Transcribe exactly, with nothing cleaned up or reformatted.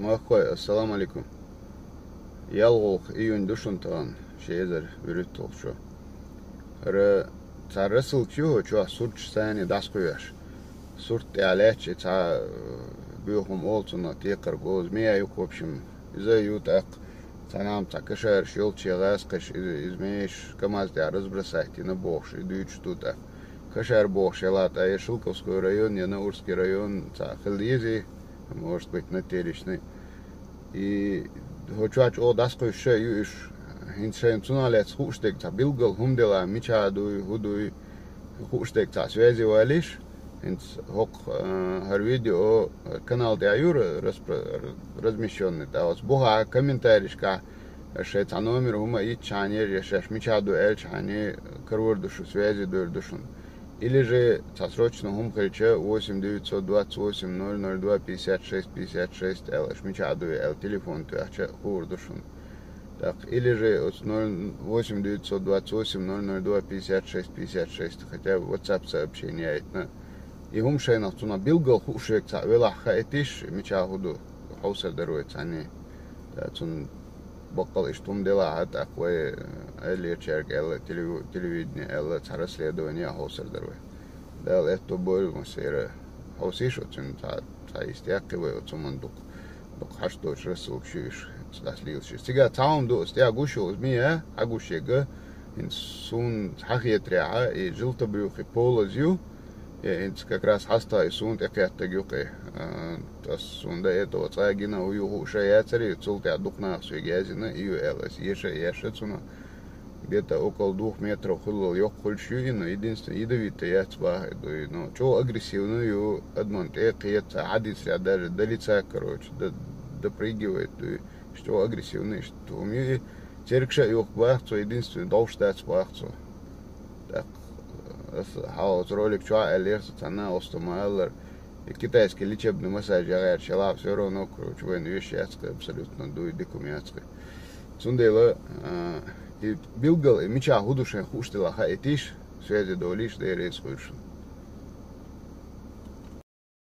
Махкой, ассаламу алейкум. ЯлхолгӀа июнь ду шуна тахана, ши эзар вуьрхӀитталгӀа шо. ХӀара цхьа рассылка ю хӀокху чохь, сурташ царний дӀасакхоьхьуш. Сурт тӀехь лаьтташ и цхьа, э, боьха хӀума олу цунах, текхар говза, миа ю-кх, в общем, иза ю тӀаккха. Цхьа нах цхьа кошараш йолчу гӀазкхаш, иза, иза меш КамАЗ тӀехь разбросать йина бохуш, и дуьйцуш ду тӀаккха. Кошар бохуш елахь, тӀаккха я Шелковской район, я Наурский район, цхьа хила езий, может быть, на Теречной. И хӀокху чохь чӀогӀа дӀасакхуьйсуш а ю уьш. ХӀинца шайна цунах лаьцна хууш дерг цхьа билггал хӀума делахь, мичахь дуй, хӀун дуй, хууш дерг цхьа связи валийша. ХӀинца хӀокху, э, хӀара видео канал тӀехь юра распро-, размещённый, тӀаккха оцу бухахь комментарийшкахь шайн цхьа номер хӀума а йитчахьана, я шаьш мичахь ду аьлчахьана, карор ду шу, связи дойр ду шуна. Или же цхьа срочно хӀума хилча, восемь девятьсот двадцать восемь ноль ноль два пятьдесят шесть пятьдесят шесть аьлла, аша мичахь дуй аьлла, телефон тоьхча, хуур ду шуна. ТӀаккха или же оцу ноль, восемь девятьсот двадцать восемь ноль ноль два пятьдесят шесть пятьдесят шесть, хотя бы WhatsApp сообщение яйтина. И хӀума шайнах цунах билггал хууш верг цхьаъ велахь, хаийтийша, мичахь хӀун ду, хьовсар дара вай цхьаьний. Ткъа цунна баккъал иштта хӀума делахь а, тӀаккха вай, э, аьллерчаьрга аьлла, телеви-, телевидение аьлла, цхьа расследование а хьовсар дара вай. Дала аьтто бойла массеран. Хьовсийша оцунна цхьа, цхьа йист яккхий вай оцу хӀуманна дукха. Дукха хьашт доцуш рассылкаш ю уьш, дӀасалелаш ю. Цигахь цхьа хӀума ду, аса тӀехь гуш йолу змия, хьан гуш ерг, хӀинца суна хьан хетарехь, и Желтобрюхи Полоз ю, и хӀинца как раз хьастагӀа и суна тӀекхеттарг ю кхин. А, ас суна до этого цкъа а гина а хӀун ю хууш а яцара, и цул тӀаьхьа дукха наха соьга яздина, и ю аьлла, аса еша а ешна цунах. Где-то около двух метров хиллал йоккха хуьлуш ю и, но единственное, ядовитый яц бахьа и дуй. Но чӀогӀа агрессивный ю, адамна тӀе а кхета, цхьа хьадисарехь даже до лица, короче, до-, допрыгивает дуй. ЧӀогӀа агрессивный иштта хӀума ю и. Цергаш а юхку баха цо, единственное, довш дац баха цо. ТӀаккха аса хьалха оцу ролик чохь а аьллера сан цхьанна а, оцу ма аллара, и китайский лечебный массаж яхьарчу елахь, всё равно, короче, вайна веш яц кхин абсолютно, дуй дика хӀума яц кхин. Цундела, а, и билггал, и мичахь хӀун ду шайн хууш делахь, хаийтийша, связи долийша, Дела реза хуьлда шуна.